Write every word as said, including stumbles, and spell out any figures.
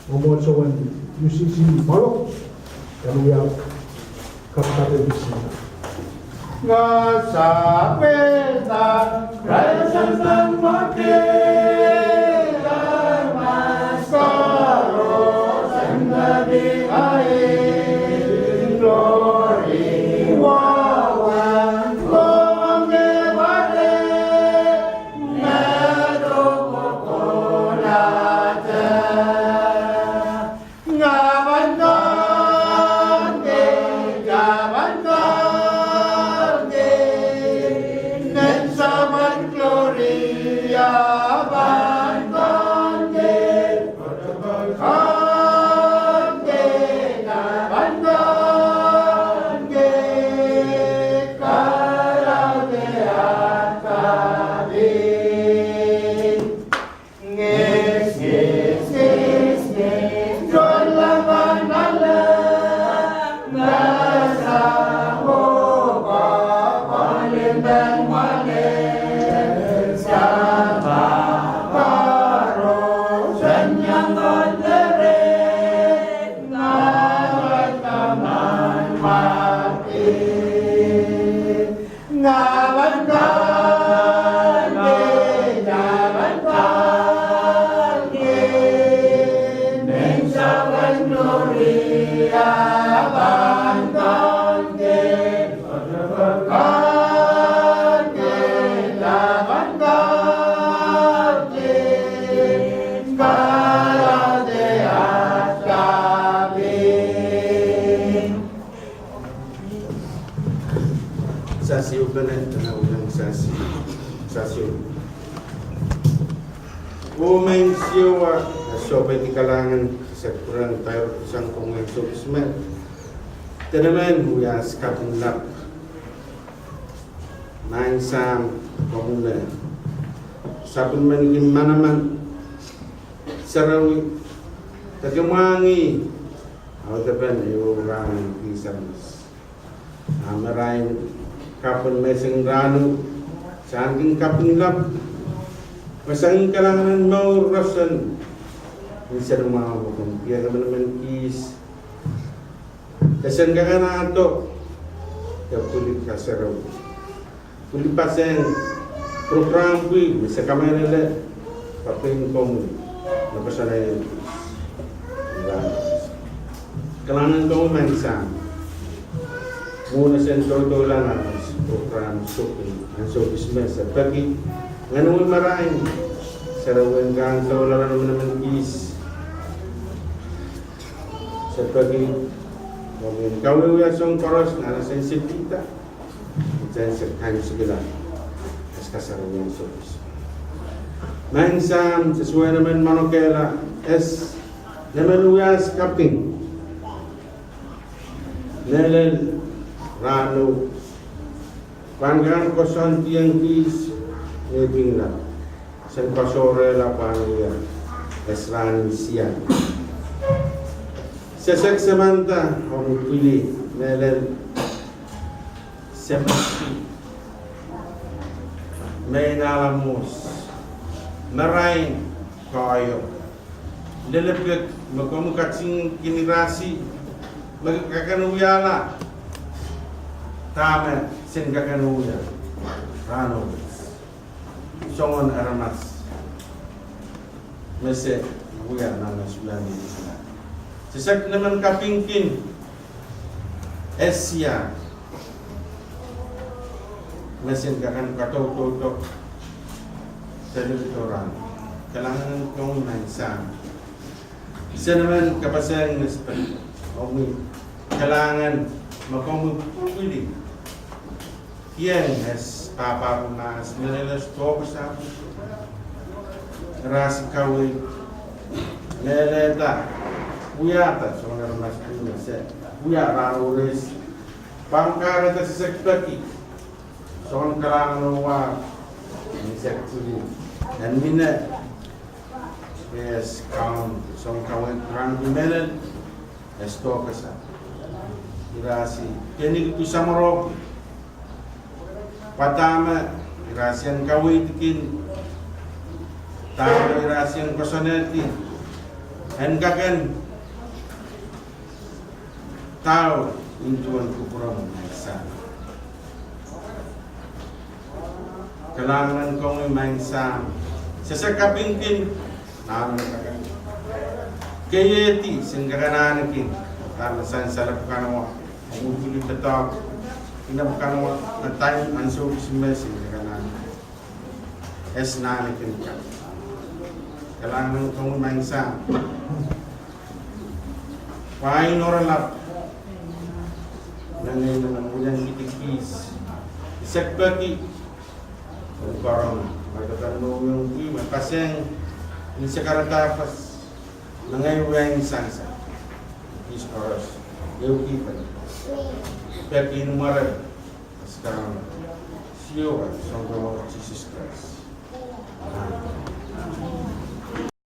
Mwomwohdiso en U C C Molo, en wia kapakap en pisi. Nga sapwelda Krais en pahn mwakelehr, mas koaros en peki ahi, glory, wawa, kongeware, Sasio pene, tana ulang sasio. Sasio. Oh maing Siohwa, sohpeidi kalahngan, se pwurehng pair sang komwi en sopis me. Tenemen wias kaping lap. Maing Sahm, komwi me sapwellimaniki manaman, sarawi, de kamwangih audepen ehu rahn en kihs aramas. A marain kaping menseng rahno, se ahneki kaping lap, me sang kalahngan en mour roson, ni senamwahu pwuken pia kamanaman kihs, de sen kakanahdo, de pwili kasarawi. Pwili paseng program pwil, me se kamehlele, papein komwi, me koasoanehdi. Kalahngan komwi maing Sahm. Mwohn sen tohtohla nan program sopin, nan sopis me se peki. Ngenomwi marain, sarawi en kan doula nan manaman kihs. Se peki, komwi en kawehwehki soahng koaros, nan asensi pihda. Iten se kan sikila, es kasarawi en sopis. Maing Sahm, se swenemen manokehla, es, nemen wias kaping. Mehlel rahno, pahn kan koasoandiong kihs, ne pingla. Sen koasoarehla pahn wia, es rahn en siang. Sesek samanda, omw pwili, mehlel, semesti. Maing Sahm, marain, koahiek. Lelpek, me komwi katingkin irasi, me kakan wiahla. Dahme, sen kakan wia. Rahno. Soangen aramas. Me se wia nan ahi wia ni. Sesek nemen kapingkin. Esia. Me sen kakan katoutoutok. Seli toran. Kalahngan komwi maing Sahm. Senemen kapaseng me se peki. Omwi. Kalahngan me komwi pwili. Kien es pahpa mahs, mehlel es tohkasapw. Irasi kaweid. Mehlelda. Wiahda, soangen aramas pwili me se. Wia rahn oh ires. Pahn kahrehda sesek peki. Soangen kalahngan oh wah. Sesek peki. En mine. Yes, kaun, soangen kaweid rahn pwili mehlel. Es tohkasapw. Irasi. Keni ki pwi samworo. Pwe dahme, irasi en kaweidkin. Dahme, irasi en koasoanehdi. En kak en dau nin duwen kupwuromw, Maing Sahm. Kalahngan en komwi, Maing Sahm. Se se kapingki nan kak en keiehdi, sen kak en ahneki nan sansalehda kanowa, mwuhwilda doadoahk, inep kanowa, nan atail ansou kis me sen kak en ahneki. Ese nan ahneki kan. Kalahngan en komwi, Maing Sahm. Pwain oaralap, nan ei nan wiliandi kis, I sehse peki en karonge, ma I pahn mohngiong pwe ma paseng ni sakaradahn pas, ma ngehi wia ni sansal, kis koaros, ehu kihpene, peki ni mwaren Siaowa, Sounkomour Sises Krais. Amen.